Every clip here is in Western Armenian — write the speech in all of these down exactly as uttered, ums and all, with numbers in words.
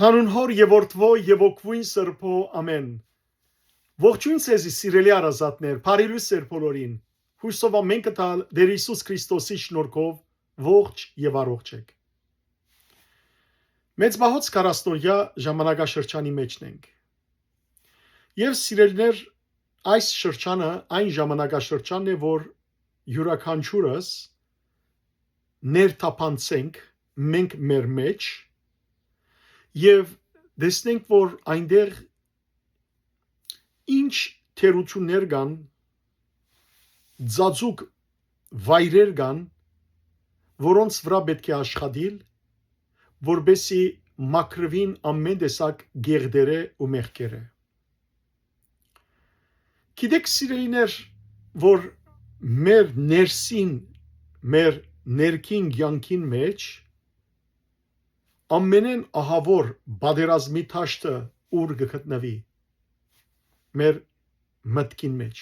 Անուն Հօր եւ Որդուոյ եւ Ոգուին Սրբոյ, ամէն։ Ողջոյն ձեզի, սիրելի հարազատներ, բարի լոյս ձեր բոլորին։ Յուսով ամէն կտալ Տեր Յիսուս Քրիստոսի շնորհքով ողջ եւ առողջ եք։ Մեծ Պահոց քառասնօրյա ժամանակաշրջանի մէջն ենք։ Եւ, սիրելիներ, այս շրջանը այն ժամանակաշրջանն է, որ յուրաքանչիւրս ներթափանցենք մենք մեր մեջ եւ տեսնենք, որ այնտեղ ինչ թերություններ կան, ծածուկ վայրեր կան, որոնց վրայ պէտք է աշխատիլ, որպեսզի մաքրուին ամէն տեսակ գեղտերէ ու մեղքերէ։ Գիտեք, սիրելիներ, որ մեր ներսին, մեր ներքին կեանքին մեջ ամենէն ահաւոր պատերազմի դաշտը ուր կը գտնուի։ Մեր մտքին մեջ։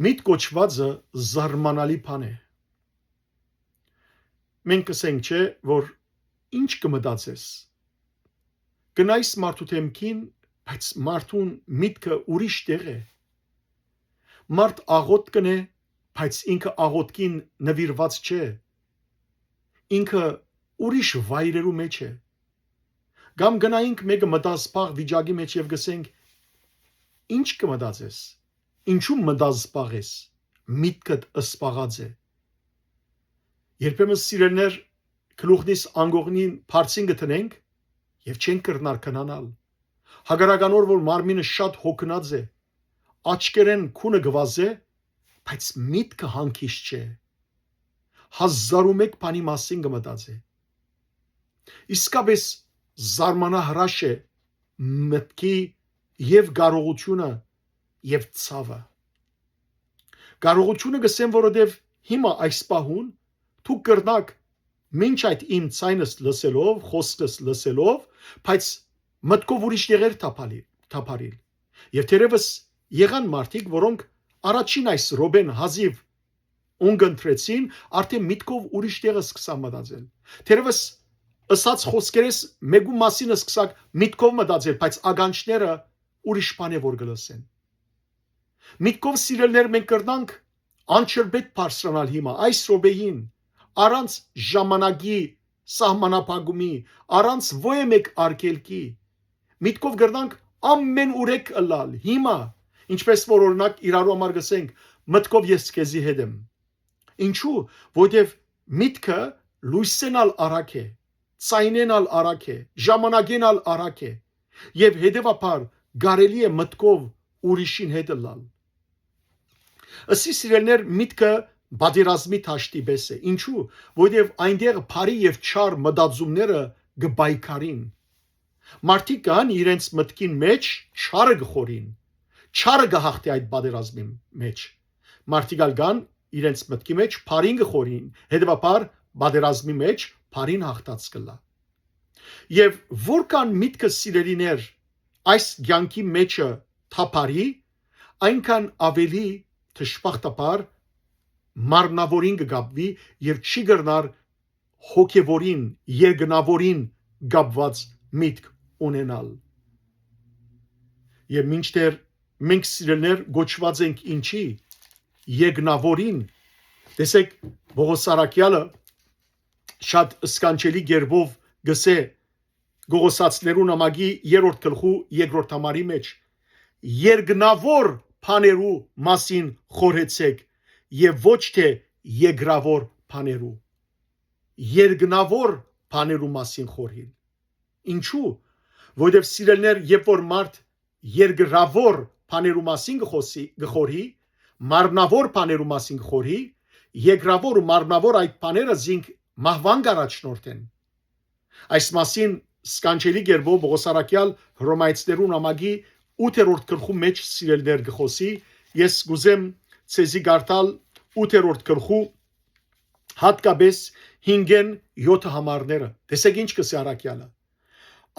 Միտք կոչուածը զարմանալի բան է։ Մենք կ'ըսենք, չէ՞, որ ինչ կը մտածես։ Գնայ մարդու դէմքին, բայց մարդուն միտքը ուրիշ տեղ է։ Մարդ աղօթք կ'ընէ, բայց ինքը աղօթքին նուիրուած չէ։ Ինքը ուրիշ վայրերու մեջ է։ Կամ գնայինք մէկը մտազբաղ վիճակի մեջ եւ կ'ըսենք. «Ինչ կը մտածես, ինչու մտազբաղ ես, միտքդ սպաղած է»։ Երբեմն, սիրելիներ, գլուխնիս անկողնին բարձին կը դնենք եւ չենք կրնար քնանալ։ Հակառակ անոր, որ մարմինը շատ հոգնած է, աչքերէն քունը կը վազէ, բայց միտքը հանգիստ չէ։ Հազար ու մէկ բանի մասին կը մտածէ։ Իսկապէս զարմանահրաշ է մտքի եւ կարողությունը եւ ցաւը։ Կարողությունը կ'ըսեմ, որովհետեւ հիմա այս պահուն դուք կրնաք մինչ այդ իմ ձայնս լսելով, խոսքս լսելով, բայց մտքով ուրիշ տեղեր թափալի-, թափարիլ։ Եւ թերեւս եղան մարդիկ, որոնք առաջին այս րոպեն հազիւ ունկնդրեցին, արդէն միտքով ուրիշ տեղը սկսան մտածել։ Թերեւս ըսած խոսքերես մէկու մասին սկսակ միտքով մտածել, բայց ականջները ուրիշ բան է որ կը լսեն։ Միտքով, սիրելիներ, մենք կրնանք անջրպետ բարձրանալ հիմա, այս րոպեին, առանց ժամանակի սահմանափակումի, առանց ոյե մէկ արգելքի։ Միտքով կրնանք ամեն ուրեք ըլլալ հիմա, ինչպես որ, օրինակ, իրարու համար կ'ըսենք, մտքով ես քեզի հետ եմ։ Ինչու՞, որովհետեւ միտքը լոյսէն ալ արագ է, ձայնէն ալ արագ է, ժամանակէն ալ արագ է, եւ հետեւաբար կարելի է մտքով ուրիշին հետ ըլլալ։ Ըսի, սիրելիներ, միտքը պատերազմի դաշտի պէս է։ Ինչու՞, որովհետեւ այնտեղ բարի եւ չար մտածումները կը պայքարին։ Մարդիկ կան, իրենց մտքին մեջ չարը կը խորին, չարը կը հաղթի այդ պատերազմի մեջ։ Մարդիկ ալ կան, իրենց մտքի մեջ բարին կը խորին, հետեւաբար պատերազմի մեջ բարին հաղթած կ'ըլլայ։ Եւ որքան միտքը, սիրելիներ, այս կեանքի մեջը թափարի, այնքան ավելի, դժբախտաբար, մարմնավորին կը կապուի եւ չի կրնար հոգեվորին, երկնաւորին կապուած միտք ունենալ։ Եւ մինչդեռ մենք, սիրելիներ, կոչուած ենք ինչի՞, երկնաւորին։ Տեսեք, Պողոս առաքեալը շատ սքանչելի կերպով գսե Կողոսացիներու նամակի երրորդ գլխու երկրորդ համարի մեջ. «Երկնաւոր բաներու մասին խորհեցեք եւ ոչ թե երկրաւոր բաներու»։ Երկնաւոր բաներու մասին խորհիլ։ Ինչու՞, որովհետեւ, սիրելիներ, երբ որ մարդ երկրաւոր բաներու մասին կը խոսի, կը խորհի, մարմնաւոր բաներու մասին կը խորհի, երկրաւոր ու մարմնաւոր այդ բաները զինք մահուան կ'առաջնորդեն։ Այս մասին սքանչելի կերպով Պողոս առաքեալ Հռոմայեցիներու նամակի ութերորդ գլխու մեջ, սիրելիներ, կը խոսի։ Ես կ'ուզեմ ձեզի կարդալ ութերորդ գլխու հատկապես հինգէն յոթը համարները։ Տեսեք ինչ կ'ըսի առաքեալը.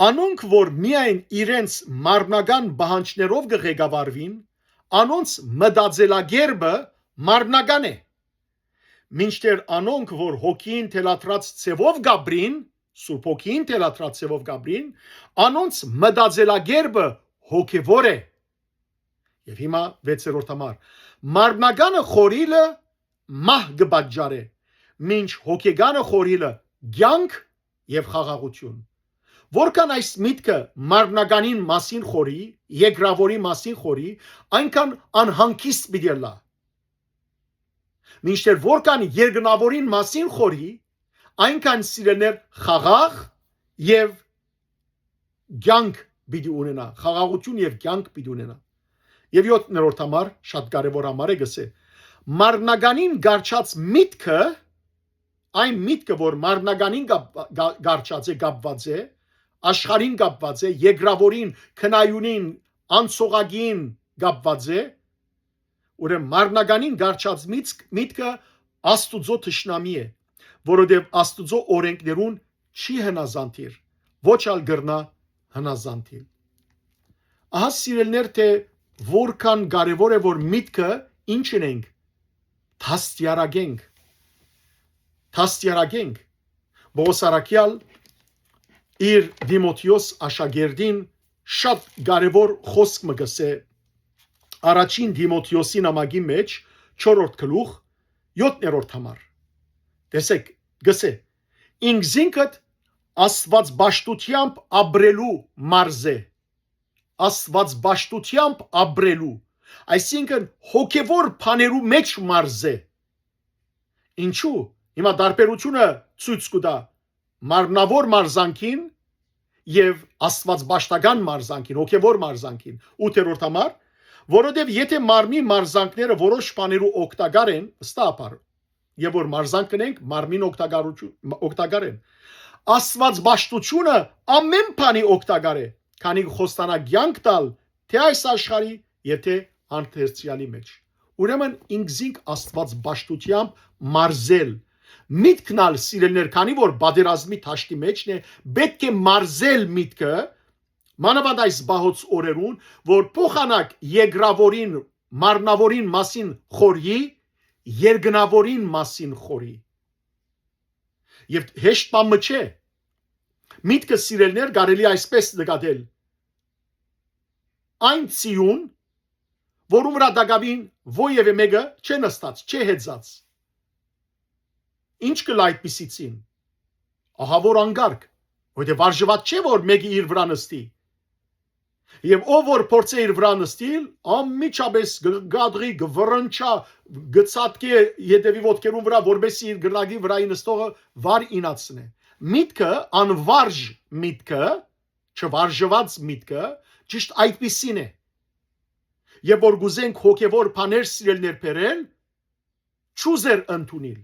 «Անոնք, որ միայն իրենց մարմնական պահանջներով կը ղեկավարուին, անոնց մտածելակերպը մարմնական է, մինչդեռ անոնք, որ հոգին թելադրած ձևով կ'ապրին, Սուրբ Հոգիին թելադրած ձեւով կ'ապրին, անոնց մտածելակերպը հոգեւոր է։ Եւ հիմա վեցերորդ համար. մարմնականը խորիլը մահ կը պատճառէ, մինչ հոգեկանը խորիլը կեանք եւ խաղաղութիւն։ Որքան այս միտքը մարմնականին մասին խորի, երկրաւորի մասին խորի, այնքան անհանգիստ պիտի ըլլայ։ Մինչդեռ որքան երկնաւորին մասին խորի, այնքան, սիրելիներ, խաղաղ եւ կեանք պիտի ունենայ, խաղաղութիւն եւ կեանք պիտի ունենայ։ Եւ յոթերորդ համար, շատ կարեւոր համար է, կ'ըսէ. մարմնականին կառչած միտքը, այն միտքը, որ մարմնականին կապ-, կա-, կառչած է, կապուած է, աշխարհին կապուած է, երկրաւորին, քնայունին, անցողակին կապուած է, ուրեմն մարմնականին կառչած միտք-, միտքը Աստուծոյ թշնամի է, որովհետեւ Աստուծոյ օրէնքներուն չի հնազանդիր, ոչ ալ կրնայ հնազանդիլ։ Ահա, սիրելիներ, թէ որքան կարեւոր է, որ միտքը ինչ ընենք, դաստիարակենք, դաստիարակենք։ Պողոս առաքեալ իր Տիմոթէոս աշակերտին շատ կարեւոր խօսք մը կ'ըսէ առաջին Տիմոթէոսի նամակի մէջ, չորրորդ գլուխ, յոթերորդ համար։ Տեսէք, կ'ըսէ. «Ինքզինքդ Աստուածպաշտութեամբ ապրելու մարզէ»։ Աստուածպաշտութեամբ ապրելու, այսինքն՝ հոգեւոր բաներու մէջ մարզէ։ Ինչու՞։ Հիմա տարբերութիւնը ցոյց կու տայ մարմնաւոր մարզանքին եւ աստուածպաշտական մարզանքին, հոգեւոր մարզանքին։ Ութերորդ համար, որովհետեւ եթէ մարմնի մարզանքները որոշ բաներու օգտակար են, վստահաբար, եւ որ մարզանք կ'ընենք, մարմին օգտակարութիւն, օգտակար են։ Աստուածպաշտութիւնը ամէն բանի օգտակար է, քանի կը խոստանայ կեանք տալ թէ այս աշխարհի եւ թէ հանդերձեալի մէջ։ Ուրեմն ինքզինք Աստուածպաշտութեամբ մարզել։ Միտքն ալ, սիրելիներ, քանի որ պատերազմի դաշտի մէջն է, պէտք է մարզել միտքը, մանաւանդ այս պահոց օրերուն, որ փոխանակ երկրաւորին, մարմնաւորին մասին խորհի, երկնաւորին մասին խորհի։ Եւ հեշտ բան մը չէ։ Միտքը, սիրելիներ, կարելի այսպէս նկատել. այն ծիուն, որուն վրայ տակաւին որեւէ մէկը չէ նստած, չէ հեծած։ Ինչ կ'ըլլայ այդպիսի ծին։ Ահա որ անկարգ, որովհետեւ վարժուած չէ, որ մէկը իր վրայ նստի։ Եւ ով որ փորձէ իր վրայ նստիլ, անմիջապէս կը կադրի, կը վռնչայ, կը ցատկէ ետեւի ոտքերուն վրայ, որպէս զի իր կրնակի վրայի նստողը վար իյնացնէ։ Միտքը, անվարժ միտքը, չվարժուած միտքը, ճիշդ այդպիսին է։ Եւ որ կ'ուզենք հոգեւոր բաներ, սիրելիներ, բերել, չուզեր ընդունիլ։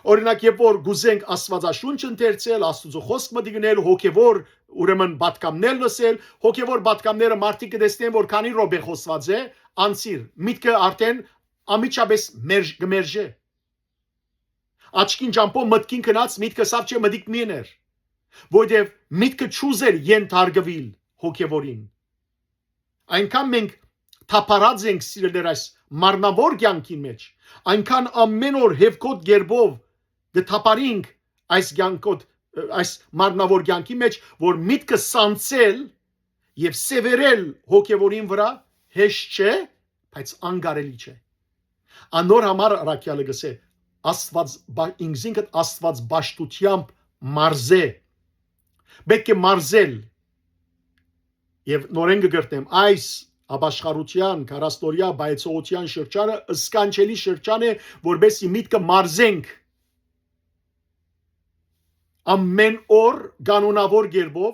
Օրինակ, երբ որ կ'ուզենք Աստուածաշունչ ընթերցել, Աստուծոյ խօսք մտիկնել, հոգեվոր, ուրեմն, պատգամներ լսել, հոգեվոր պատգամները մարդիկ կը տեսնեն, որ քանի րոպէ խօսուած է, անցիր, միտքը արդեն անմիջապէս մերժ-, կը մերժէ։ Աչքին ճամբով մտքին գնաց, միտքը սավ չէ, մտիկ մի ներ, որովհետև միտքը չուզեր ենթարկվել հոգեվորին։ Այնքան մենք թափառած ենք, սիրելիներ, այս մարմնավոր կյանքին մեջ, այնքան ամեն օր հեւքոտ գերբով կը թափառինք այս կյանքոտ, այս մարմնավոր կյանքի մեջ, որ միտքը սանցել և սևերել հոգեվորին վրա հեշտ չէ, բայց անկարելի չէ։ Անոր համար առաքյալը կսե, Աստված, բա-, ինքզինքդ Աստված պաշտությամբ մարզե, պէտք է մարզել։ Եվ նորեն կգրտնեմ, այս ապաշխարության, քառասնօրյա պայծողության շրջանը սքանչելի շրջան է, որպեսզի միտքը մարզենք ամեն օր կանոնավոր կերպով,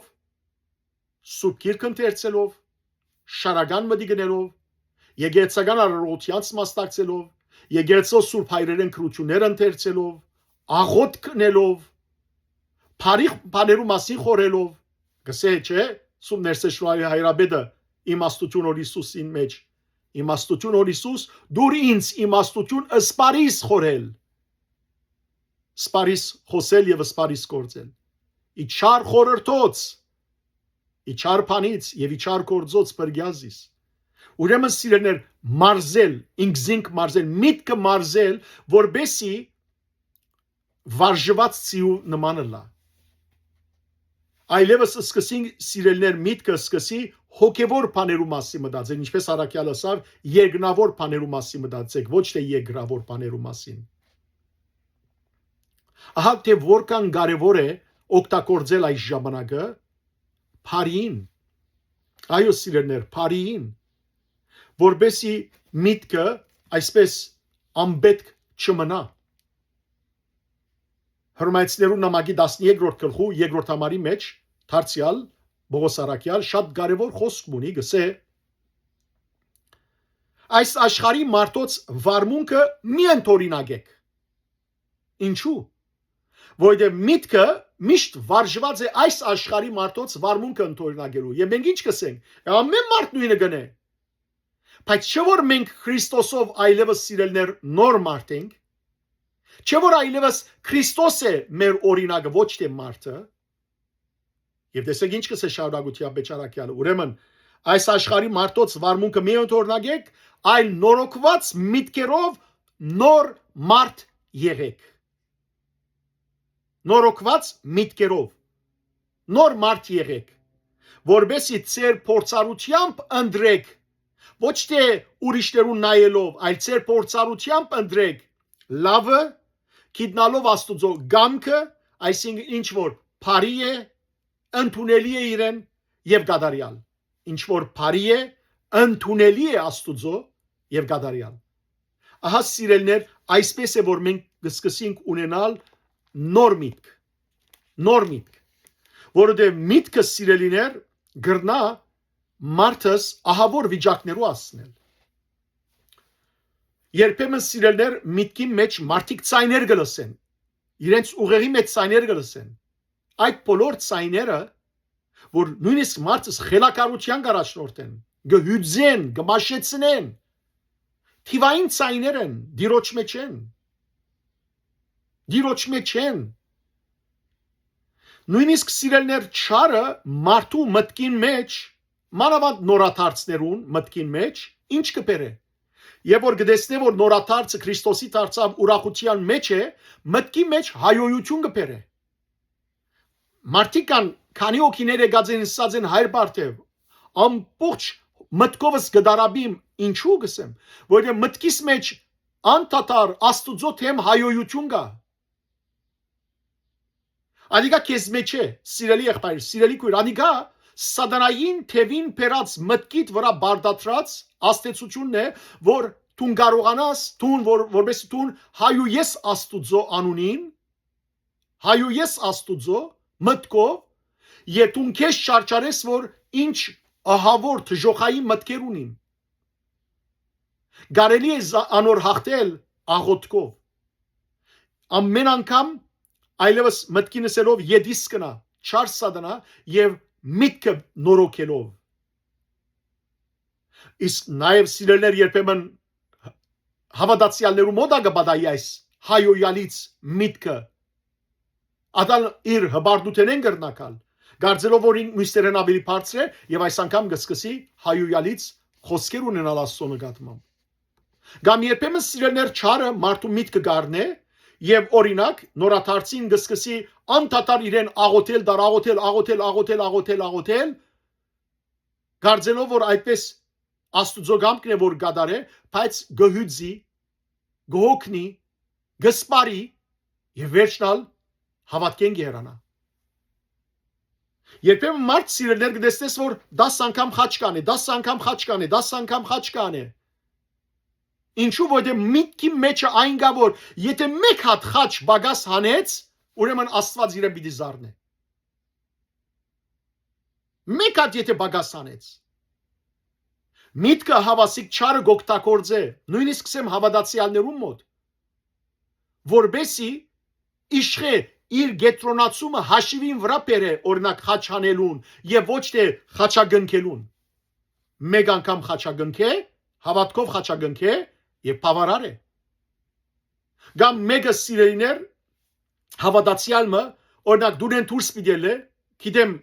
Սուրբ Գիրք ընթերցելով, շարական մտիկ ընելով, եկեղեցական արարողութեանց մասնակցելով, եկեղեցու սուրբ հայրերէն գրութիւններ ընթերցելով, աղօթք ընելով, բարի բաներու մասին խորհելով, կսե, չէ՞, Սուրբ Ներսեշուարի հայրապետը, իմաստութիւն Հոր Հիսուսին մեջ, իմաստութիւն Հոր Հիսուս, դուր ինձ իմաստութիւն սպարիս խորհել, սպարիս խօսել և սպարիս գործել, ի չար խորհրդոց, ի չար բանից և ի չար գործոց փրկեալ զիս։ Ուրեմն, սիրելիներ, մարզել, ինքզինք մարզել, միտքը մարզել, որպեսի վարժուած ձիու նման ըլլայ։ Այլեւս սկսին, սիրելիներ, միտքը սկսի հոգեվոր բաներու մասին մտածել, ինչպես առաքեալ ըսաւ, երկնաւոր բաներու մասին մտածեք, ոչ թէ երկրաւոր բաներու մասին։ Ահա թէ որքան կարեւոր է օգտագործել այս ժամանակը բարիին, այո, սիրելիներ, բարիին, որպեսի միտքը այսպես անպետք չմնա։ Հռոմայեցիներուն նամակի տասներկրորդ գլխու երկրորդ համարի մէջ դարձեալ Պողոս առաքեալ շատ կարեւոր խօսք մունի, գսէ. «Այս աշխարհի մարդոց վարմունքը մի ընդօրինակեք»։ Ինչու՞։ Որովհետեւ միտքը միշտ վարժուած է այս աշխարհի մարդոց վարմունքը ընդօրինակելու։ Եւ մենք ինչ կ'ըսենք։ Ամէն մարդ նոյնը կ'ընէ։ Բայց չէ՞ որ մենք Քրիստոսով այլեւս, սիրելիներ, նոր մարդ ենք։ Չէ՞ որ այլեւս Քրիստոս է մեր օրինակը, ոչ թէ մարդը։ Եւ տեսեք ինչ կ'ըսէ շարունակութեամբ Պողոս առաքեալը. «Ուրեմն այս աշխարհի մարդոց վարմունքը մի ընդօրինակեք, այլ նորոգուած միտքերով նոր մարդ եղեք»։ Նորոգուած միտքերով նոր մարդ եղեք, որպեսզի ձեր փորձառութեամբ ընտրեք, ոչ թէ ուրիշներուն նայելով, այլ ձեր փորձառութեամբ ընտրեք լավը, գիտնալով Աստուծոյ կամքը, այսինքն ինչ որ բարի է, ընդունելի է իրեն, եւ կատարեալ։ Ինչ որ բարի է, ընդունելի է Աստուծոյ եւ կատարեալ։ Ահա, սիրելիներ, այսպես է որ մենք կ'սկսենք ունենալ նոր միտք, նոր միտք, որովհետեւ միտքը, սիրելիներ, կրնայ մարդս ահաւոր վիճակներու հասնել։ Երբեմն, սիրելիներ, միտքին մէջ մարդիկ ձայներ կը լսեն, իրենց ուղեղի մէջ ձայներ կը լսեն։ Այդ բոլոր ձայները, որ նոյնիսկ մարդս խելագարութեան կ'առաջնորդեն, կը հիւծեն, կը մաշեցնեն, թիւային ձայներ են, Տիրոջ մէջ են։ Տիրոջ մէջ են։ Նոյնիսկ, սիրելիներ, չարը մարդու մտքին մէջ, մանաւանդ նորադարձներուն մտքին մէջ, ինչ կը բերէ։ Եւ որ կը տեսնէ որ նորադարձը Քրիստոսի դարձաւ, ուրախութեան մէջ է, մտքին մէջ հայոյութիւն կը բերէ։ Մարդիկ կան, քանի հոգիներ եկած են, ըսած են. «Հայր Բարթեւ, ամբողջ մտքովս կը տարապիմ»։ Ինչու՞ կ'ըսեմ, որովհետեւ մտքիս մէջ անդադար Աստուծոյ դէմ հայոյութիւն կայ։ Անիկա քեզ մէջ է, սիրելի եղբայր, սիրելի քոյր, անիկա սատանային թեւին բերած մտքիդ վրայ պարտադրած ազդեցութիւնն է, որ դուն կարողանաս, դուն, որ, որպեսզի դուն հայոյես Աստուծոյ անունին, հայոյես Աստուծոյ մտքով, եւ դուն քեզ չարչարես, որ ինչ ահաւոր դժոխային մտքեր ունիմ։ Կարելի է զա-, անոր յաղթել աղօթքով։ Ամէն անգամ այլեւս մտքին ըսելով ետիս կնայ, չար սատանայ, եւ միտքը նորոգելով։ Իսկ նաեւ, սիրելիներ, երբեմն հաւատացեալներու մօտա կը պատահի այս հայոյալից միտքը, ատալ իր հպարտութենէն կրնայ գալ, կարծելով որ ինք միւսներէն աւելի բարձր է, եւ այս անգամ կը սկսի հայոյալից խօսքեր ունենալ Աստծոյ նկատմամբ։ Կամ երբեմն, սիրելիներ, չարը մարդու միտքը կ'առնէ, եւ, օրինակ, նորադարձին կը սկսի անդադար իրեն աղօթել, դար աղօթել, աղօթել, աղօթել, աղօթել, աղօթել, կարծելով որ այդպես Աստուծոյ կամքն է որ կատարէ, բայց կը հիւծի, կը հոգնի, կը սպառի եւ վերջնալ հաւատքէն կը հեռանայ։ Երբեմն մարդ, սիրելիներ, կը տեսնես որ դաս անգամ խաչ կ'անէ, դաս անգամ խաչ կ'անէ, դաս անգամ խաչ կ'անէ։ Ինչու՞, որովհետեւ միտքի մէջը այն կայ որ եթէ մէկ հատ խաչ պակաս հանեց, ուրեմն Աստուած իրեն պիտի զարնէ։ Մէկ հատ եթէ պակաս հանեց։ Միտքը, հաւասիկ, չարը կ'օգտագործէ, նոյնիսկ, կ'ըսեմ, հաւատացեալներուն մօտ, որպեսզի իշխէ իր կեդրոնացումը հաշիւին վրայ բերէ, օրինակ, խաչ հանելուն եւ ոչ թէ խաչակնքելուն։ Մէկ անգամ խաչակնքէ, հաւատքով խաչակնքէ, եւ բաւարար է։ Կամ մէկը, սիրելիներ, հաւատացեալ մը, օրինակ, դունէն դուրս պիտի ելլէ, գիտեմ,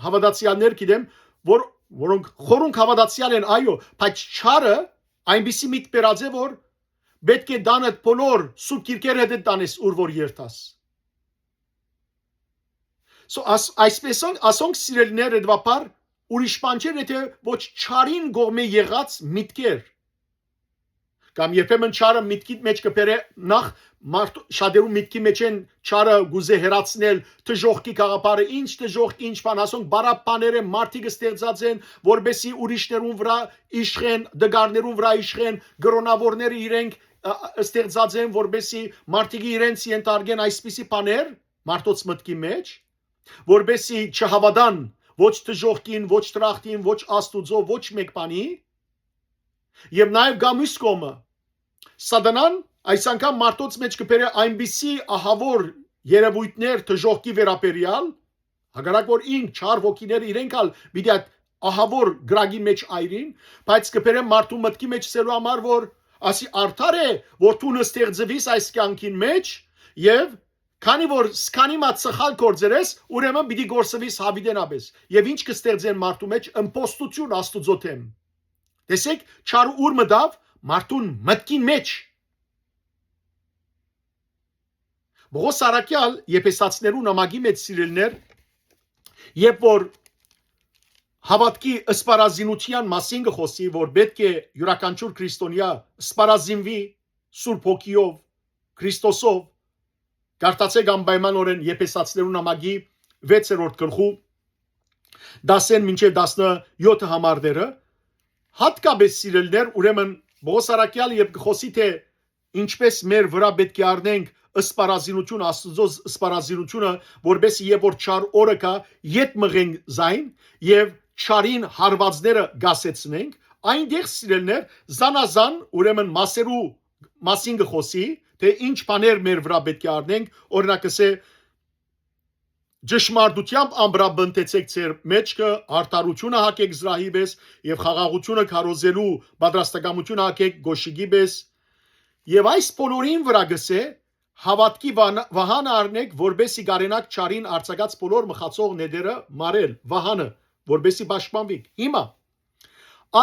հաւատացեալներ գիտեմ, որ, որոնք խորունկ հաւատացեալ են, այո, բայց չարը այնպիսի միտք բերած է որ պէտք է տանդ բոլոր սուրբ գիրքերը հետդ տանես, ուր որ երթաս։ So, աս-, այսպեսոնք, ասոնք սիրելիներ, հետևաբար ուրիշ բան չէ, եթէ ոչ չարին կողմէ եղած միտքեր։ Կամ երբեմն չարը միտքիդ մեջ կը բերէ, նախ, մարդ, շատերու միտքի մեջ են, չարը գուզէ հեռացնել, դժոխքի գաղափարը, ինչ դժոխք, ինչ բան, ասոնք բարապ բաներ են, մարդիկ ստեղծած են, որպեսի ուրիշներուն վրայ իշխեն, դգարներուն վրայ իշխեն, կրոնավորները իրենք, ը, ը, ստեղծած են, որպեսի մարդիկը իրենց ենթարկեն այսպիսի բաներ մարդոց մտքի մեջ, որպեսի չհաւատան ոչ դժոխքին, ոչ դրախտին, ոչ Աստուծոյ, ոչ մէկ բանի։ Եւ նաեւ կայ մյուս կողմը։ Սատանան այս անգամ մարդոց մեջ կը բերէ այնպիսի ահաւոր երեւոյթներ դժոխքի վերաբերեալ, հակառակ որ ինք չար ոգիները իրենք ալ պիտի այդ ահաւոր կրակի մեջ այրին, բայց կը բերէ մարդու մտքի մեջ, ասելու համար որ ասի, արդար է որ դուն ստեղծուիս այս կեանքին մեջ, եւ քանի որ սքանի մը սխալ գործեր ես, ուրեմն պիտի գործուիս յաւիտենապէս։ Եւ ինչ կը ստեղծեն մարդու մեջ, ըմբոստութիւն Աստուծոյ դէմ։ Տեսեք, չարը ուր մտաւ, մարդուն մտքին մեջ։ Պողոս առաքեալ Եփեսացիներու նամակի մեջ, սիրելիներ, երբ որ հաւատքի սպառազինութեան մասին կը խօսի, որ պէտք է իւրաքանչիւր քրիստոնեայ սպառազինուի Սուրբ Հոգիով, Քրիստոսով, կարդացէք անպայմանօրէն Եփեսացիներու նամակի վեցերորդ գլխու, տասը մինչեւ տասնեթը համարները, հատկապէս, սիրելիներ, ուրեմն Պողոս առաքեալը երբ կը խօսի, թէ ինչպէս մեր վրայ պէտք է առնենք սպառազինութիւն, Աստուծոյ սպառազինութիւնը, որպէս երբ որ չար օրը գայ, ետ մղենք զայն եւ չարին հարուածները կասեցնենք, այնտեղ, սիրելիներ, զանազան, ուրեմն, մասերու մասին կը խօսի, թէ ինչ բաներ մեր վրայ պէտք է առնենք, օրինակ, կ'ըսէ, «Ճշմարտութեամբ ամրապնդեցէք ձեր մէջքը, արդարութիւնը հագէք զրահի պէս եւ խաղաղութիւնը քարոզելու պատրաստակամութիւնը հագէք կօշիկի պէս»։ Եւ այս բոլորին վրայ կ'ըսէ, հաւատքի վան-, վահանը առնէք, որպէս զի կարենաք չարին արձակած բոլոր մխացող նետերը մարել, վահանը, որպէս զի պաշտպանուիք։ Հիմա,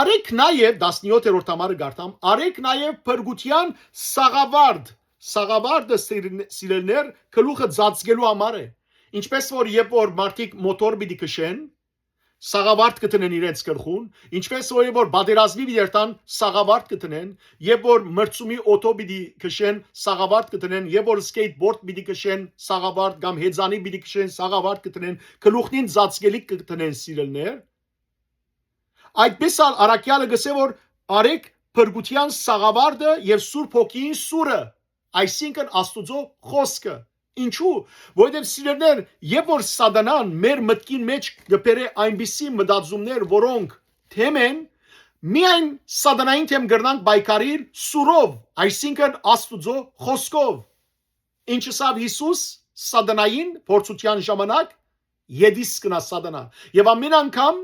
արեք նաեւ, տասնեթերորդ համարը կարդամ, արեք նաեւ փրկութեան սաղավարտ, սաղավարտը, սիրն-, սիրելիներ, գլուխը ծածկելու համար է։ Ինչպէս որ երբ որ մարդիկ մոտոր պիտի քշեն, սաղավարտ կը դնեն իրենց գլխուն, ինչպէս որ երբ որ պատերազմի պիտի երթան, սաղավարտ կը դնեն, երբ որ մրցումի օթոյ պիտի քշեն, սաղավարտ կը դնեն, երբ որ skateboard պիտի քշեն, սաղավարտ, կամ հեծանի պիտի քշեն, սաղավարտ կը դնեն, գլուխնին ծածկելիք կը դնեն, սիրելիներ, այդպէս ալ առաքեալը կ'ըսէ որ արեք փրկութեան սաղավարտը եւ Սուրբ Հոգիին սուրը, այսինքն Աստուծոյ խօսքը։ Ինչու՞։ Որովհետեւ, սիրելիներ, երբ որ Սատանան մեր մտքին մեջ կը բերէ այնպիսի մտածումներ, որոնք դէմ են, միայն Սատանային դէմ կրնանք պայքարիլ սուրով, այսինքն Աստուծոյ խօսքով։ Ինչ ըսաւ Յիսուս Սատանային փորձութեան ժամանակ, ետիս կնա Սատանա։ Եւ ամէն անգամ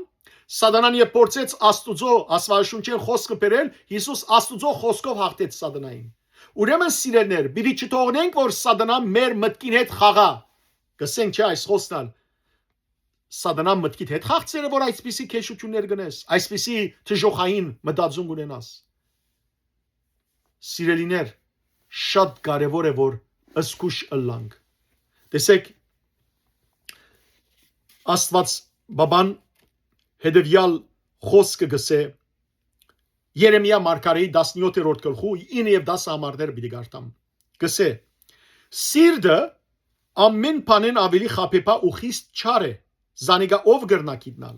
Սատանան երբ փորձեց Աստուծոյ, Աստուածաշունչէն խօսքը բերել, Յիսուս Աստուծոյ խօսքով հաղթեց Սատանային։ Ուրեմն, սիրելիներ, պիտի չթողնենք որ Սատանան մեր մտքին հետ խաղայ։ Կ'ըսենք, չէ, այս խօսն ալ, Սատանան մտքիդ հետ խաղցեր է որ այսպիսի քեշութիւններ կ'ընես, այսպիսի դժոխային մտածում կ'ունենաս։ Սիրելիներ, շատ կարեւոր է որ զգոյշ ըլլանք։ Տեսեք, Աստուած Բաբան հետեւեալ խօսքը կ'ըսէ, Երեմիա մարգարէի տասնեթերորդ գլխու ինը եւ տասը համարներ պիտի կարդամ։ Կ'ըսէ. «Սիրտը ամէն բանէն աւելի խաբեբայ ու խիստ չար է, զանիկա ո՞վ կրնայ գիտնալ։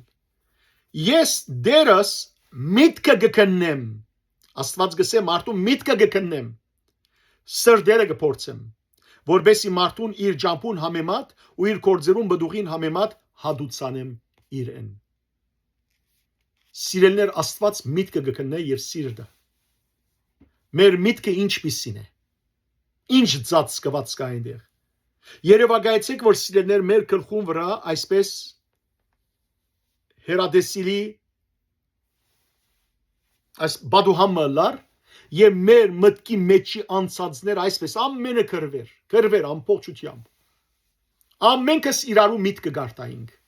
Ես Տէրս միտքը կը քննեմ»։ Աստուած կ'ըսէ. «Մարդու միտքը կը քննեմ, սրտերը կը փորձեմ, որպեսզի մարդուն իր ճամբուն համեմատ ու իր գործերուն պտուղին համեմատ հատուցանեմ իրեն»։ Սիրելիներ, Աստուած միտքը կը քննէ եւ սիրտը։ Մեր միտքը ինչպիսին է, ինչ ծածկուած կայ այնտեղ։ Երեւակայեցէք որ, սիրելիներ, մեր գլխուն վրայ այսպես հեռատեսիլի այս պատուհան մը ըլլար, եւ մեր մտքի մեջի անցածները այսպես ամէնը կռուեր, կռուեր ամբողջությամբ։ Ամենքս իրարու միտքը կարդայինք։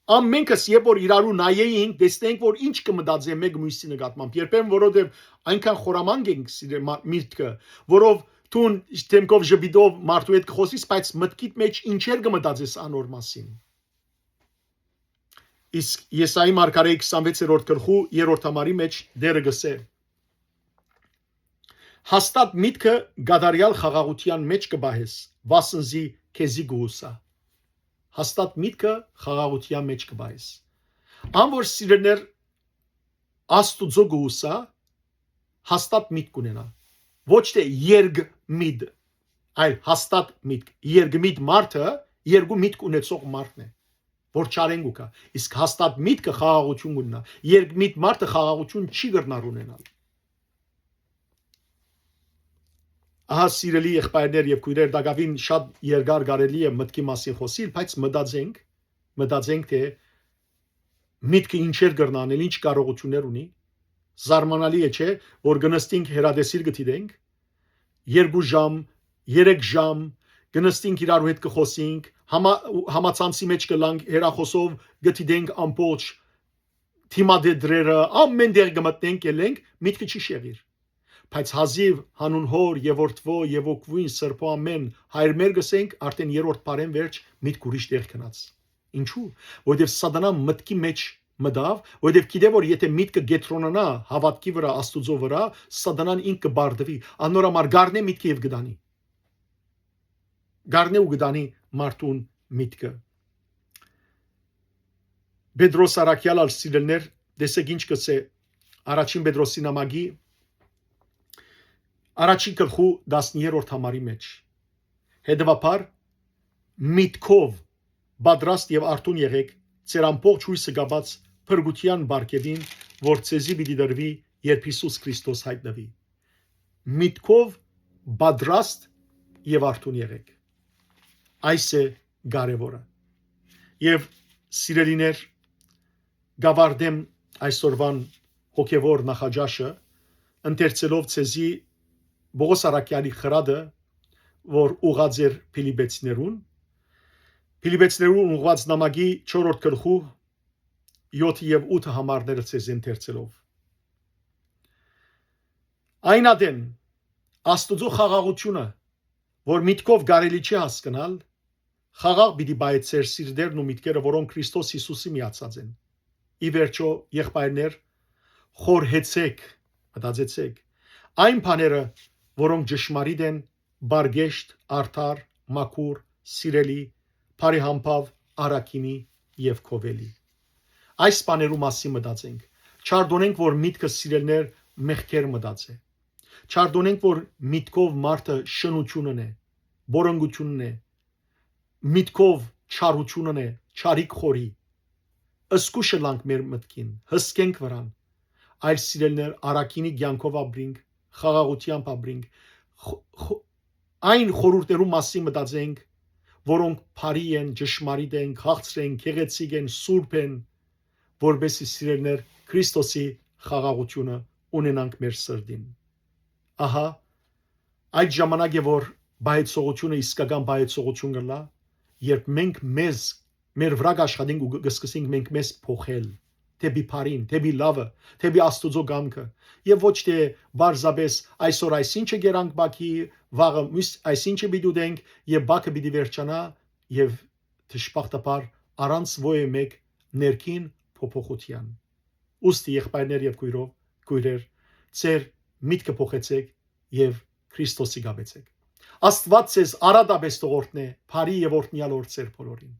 Ամենքս, երբ որ իրարու նայեինք, տեսնենք որ ինչ կը մտածէ մէկ մյուսի նկատմամբ, երբեմն որովհետեւ այնքան խորամանկ ենք, սիրե-, մա-, միտքը, որով Դուն դեմքով ժպիտով մարդու հետ կը խօսիս, բայց մտքիդ մէջ ինչեր կը մտածես անոր մասին։ Իսկ Եսայի մարգարեի քսանվեցերորդ գլխու երրորդ համարի մէջ Տէրը կ'ըսէ. «Հաստատ միտքը կատարեալ խաղաղութեան մէջ կը պահես, վասն զի քեզի կ'ուսայ»։ Հաստատ միտքը խաղաղութեան մէջ կը պահես։ Ան որ, սիրելիներ, Աստուծոյ կ'ուսայ, հաստատ միտք ունենայ։ Ոչ թէ երկմիտ, այլ հաստատ միտք։ Երկմիտ մարդը երկու միտք ունեցող մարդն է, որ չարեն կու գայ։ Իսկ հաստատ միտքը խաղաղութիւն կունենայ։ Երկմիտ մարդը խաղաղութիւն չի կրնար ունենալ։ Ահա, սիրելի եղբայրներ եւ քոյրեր, տակաւին շատ երկար կարելի է մտքի մասին խօսիլ, բայց մտածենք, մտածենք, թէ միտքը ինչեր կրնայ անել, ինչ կարողութիւններ ունի։ Զարմանալի է, չէ՞, որ կը նստինք, հեռատեսիլ կը դիտենք, երկու ժամ, երեք ժամ, կը նստինք, իրարու հետ կը խօսինք, համա-, համացանցի մէջ կը լանք, հեռախօսով կը դիտենք ամբողջ դիմադեդրերը, ամեն տեղ կը մտնենք, կ'ելենք, միտքը չի շեղիր։ Բայց հազիւ յանուն Հօր եւ Որդուոյ եւ Հոգւոյն Սրբոյ ամէն, Հայր մեր կ'ըսենք, արդէն երրորդ բառէն վերջ միտք ուրիշ տեղ գնաց։ Ինչու՞։ Որովհետեւ Սատանան մտքի մէջ մտաւ, որովհետեւ գիտէ, որ եթէ միտքը կեդրոնանայ հաւատքի վրայ, Աստուծոյ վրայ, Սատանան ինք կը պարտուի, անոր համար կ'առնէ միտքը եւ կը տանի։ Կ'առնէ ու կը տանի մարդուն միտքը։ Պետրոս առաքեալ ալ, սիրելիներ, տեսեք ինչ կ'ըսէ առաջին Պետրոսի նամակի առաջին գլխու տասներորդ համարի մէջ։ Հետեւաբար, միտքով պատրաստ եւ արթուն եղէք, ձեր ամբողջ յոյսը կապած փրկութեան պարգեւին, որ ձեզի պիտի տրուի, երբ Յիսուս Քրիստոս յայտնուի։ Միտքով պատրաստ եւ արթուն եղէք։ Այս է կարեւորը։ Եւ, սիրելիներ, կ'աւարտեմ այսօրուան հոգեւոր նախաճաշը, ընթերցելով ձեզի Պողոս առաքեալի խրատը, որ ուղղած էր Փիլիպեցիներուն, Փիլիպեցիներուն ուղղուած նամակի չորրորդ գլխու յոթ եւ ութ համարները ձեզի ընթերցելով։ Այն ատեն, Աստուծոյ խաղաղութիւնը, որ միտքով կարելի չի հասկնալ, խաղաղ պիտի պահէ ձեր սիրտերն ու միտքերը, որոնք Քրիստոս Յիսուսի միացած են։ Ի վերջոյ, եղբայրներ, խորհեցէք, մտածեցէք այն բաները, որոնք ճշմարիտ են, պարկեշտ, արդար, մաքուր, սիրելի, բարեհամբաւ, առաքինի եւ գովելի։ Այս բաներու մասին մտածենք։ Չարդոնենք, որ միտքը, սիրելիներ, մեղքեր մտածէ։ Չարդոնենք, որ միտքով մարդը շնութիւնն է, բորոնգութիւնն է, միտքով չարութիւնն է, չարիք խորի։ Զգուշ ըլլանք մեր մտքին, հսկենք վրան, այլ, սիրելիներ, առաքինի կեանքով ապրինք, խաղաղութեամբ ապրինք, խ-, խ-, այն խորհուրդներու մասին մտածենք, որոնք բարի են, ճշմարիտ են, քաղցր են, գեղեցիկ են, սուրբ են, որպեսզի, սիրելիներ, Քրիստոսի խաղաղութիւնը ունենանք մեր սրտին։ Ահա, այդ ժամանակ է, որ պահեցողութիւնը իսկական պահեցողութիւն կ'ըլլայ, երբ մենք մեզ, մեր վրայ կ'աշխատենք ու կը-, կ'սկսենք մենք մեզ փոխել դէպի բարին, դէպի լաւը, դէպի Աստուծոյ կամքը, եւ ոչ թէ պարզապէս այսօր այսինչը կերանք բակի, վաղը մյուս այսինչը պիտի ուտենք, եւ բակը պիտի վերջանայ, եւ դժբախտաբար առանց ոեւ մէկ ներքին փոփոխութեան։ Ուստի, եղբայրներ եւ քոյրով, քոյրեր, ձեր միտքը փոխեցէք եւ Քրիստոսի կապեցէք։ Աստուած ձեզ արատապէս թող օրհնէ, բարի եւ օրհնեալ օր ձեր բոլորին։